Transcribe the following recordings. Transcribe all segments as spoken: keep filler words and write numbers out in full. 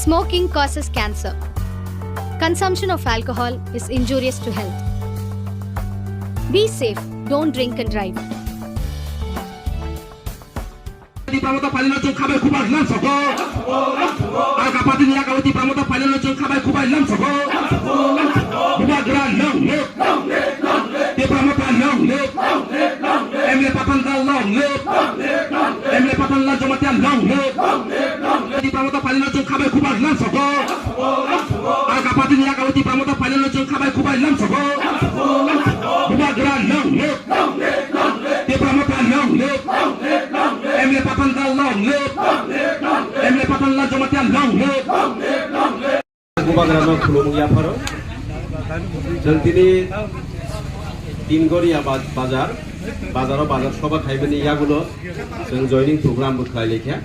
Smoking causes cancer. Consumption of alcohol is injurious to health. Be safe, don't drink and drive. Tipra Motha phailino chwng khabai khubai lamsogo. Alka party ni yago Tipra Motha phailino chwng khabai khubai lamsogo. Bubagra long live. Tipra Motha long live. M L A Pathan da long live. M L A Pathan Lal Jamatia long live. Tipra Motha phailino chwng khabai khubai lamsogo. Alka party ni yago Tipra Motha phailino chwng khabai khubai lamsogo. Bubagra long live. Tipra Motha long live. M L A Pathan da long live. M L A Pathan Lal Jamatia long live. Bubagrano khulumung yapharo. Chwng tini Tingoria ba-, bazar, bazaro bazar soba khaibani yagulo chwng joining program bo khlai laikha.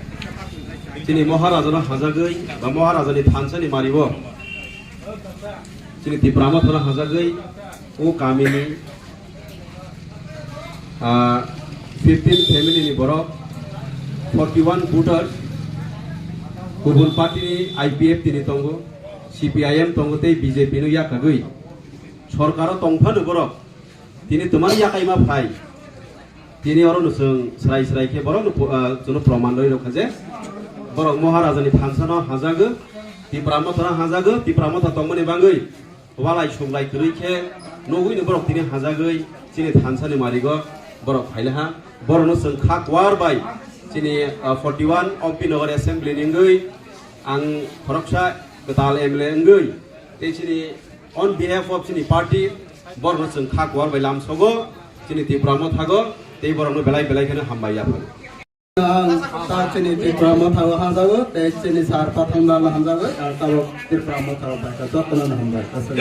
Chini Maharajano hajagwi ba Maharajani thansani mario chini Tipra Mothano hajagwi o kamini ah, fifteen family ni borok, forty one voters, kubun party ni I P F T ni tongo, C P I M tongo tei B J P no yakagwi sorkaro tongphano borok tini twmani yakaima phai. Tini oro no chwng srai srai khe borok no, ah, chwngno proman rwi rwkha je borok Maharajani thansano hajago, Tipra Mothano hajago, Tipra Motha tongmani bagwi walai suklai kwrwi khe nugwi ni borok tini hajagwi chini thansani marigo borok phailaha. Borokno chwng kha kuar bai chini, ah, forty one Ompi Nagar Assembly ni wngwi ang khoroksa kwtal M L A wngwi tei chini on behalf of chini party borokno chwng kha kuar bai lamsogo chini Tipra Mothago tei borokno belai belai kheno hambai yaphago. Ang ta chini Tipra Motha o hamjago, tei chini sir Pathang Lal hamjago, ang tabuk Tipra Motha o bai kha, jotono no hambai. Aswk.